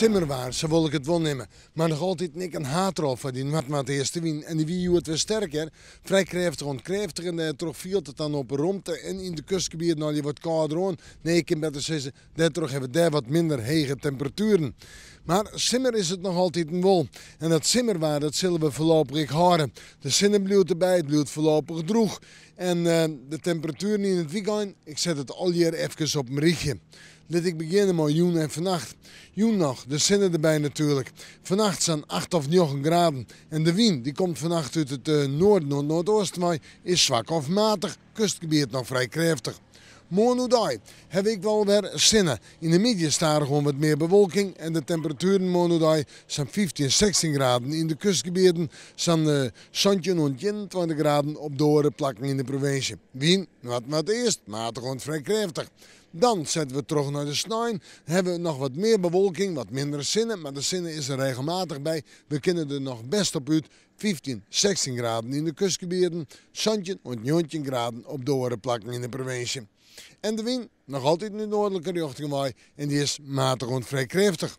Simmerwaar, sa wol ik it wol neame. Mar noch altyd ek in haadrol foar dy noard-noardeastewyn en dy wie hjoed wer sterk hear. Frij krêftich oant krêftich en dêrtroch fielt it dan op 'e romte en yn de kustgebieten allegear wat kâlder oan. Nee, ik kin better sizze, dêrtroch hawwe we dêr wat minder hege temperatueren. Mar simmer is it noch altiten wol. En dat simmerwaar dat sille we foarlopich ek hâlde. De sinne bliuwt derby, it bliuwt foarlopich drûch. En de temperatueren yn it wykein, ik set it allegear efkes op in rychje. Lit ik begjinne mei jûn en fannacht. Jûn noch, de sinne derby natuerlik. Fannacht sa'n acht of njoggen graden. En de wyn, dy komt fannacht út it noarden oant noardoosten wei, is swak of matich, kustgebiet noch frij krêftich. Moarn oerdei hawwe we ek wol wer sinne. Yn de middei stadichoan wat mear bewolking en de temperatueren moarn oerdei sa'n 15, 16 graden yn de kustgebieten, sa'n 17 oant 21 graden op de oare plakken yn de provinsje. Wyn, noard-noardeast, matich oant frij krêftich. Dan sette we troch nei de snein. Hawwe we noch wat mear bewolking, wat minder sinne, mar de sinne is der regelmatich by. We kinne der noch best op út. 15, 16 graden yn de kustgebieten, 17 oant 19 graden op de oare plakken yn de provinsje. En de wyn noch altyd yn de noardlike rjochting wei en dy is matich oant frij krêftich.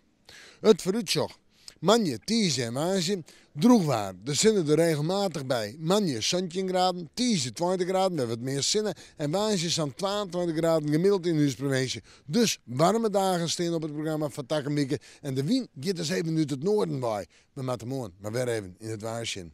It foarútsjoch, moandei, tiisdei en woansdei drûch waar, de sinne der regelmatich by. Moandei 17 graden, tiisdei 20 graden, wer wat mear sinne en woansdei sa'n 22 graden gemiddeld yn ús provinsje. Dus waarme dagen stean op it programma foar takom wike en de wyn giet dus even út it noarden wei. We moatte moarn mar wer even yn it waar sjen.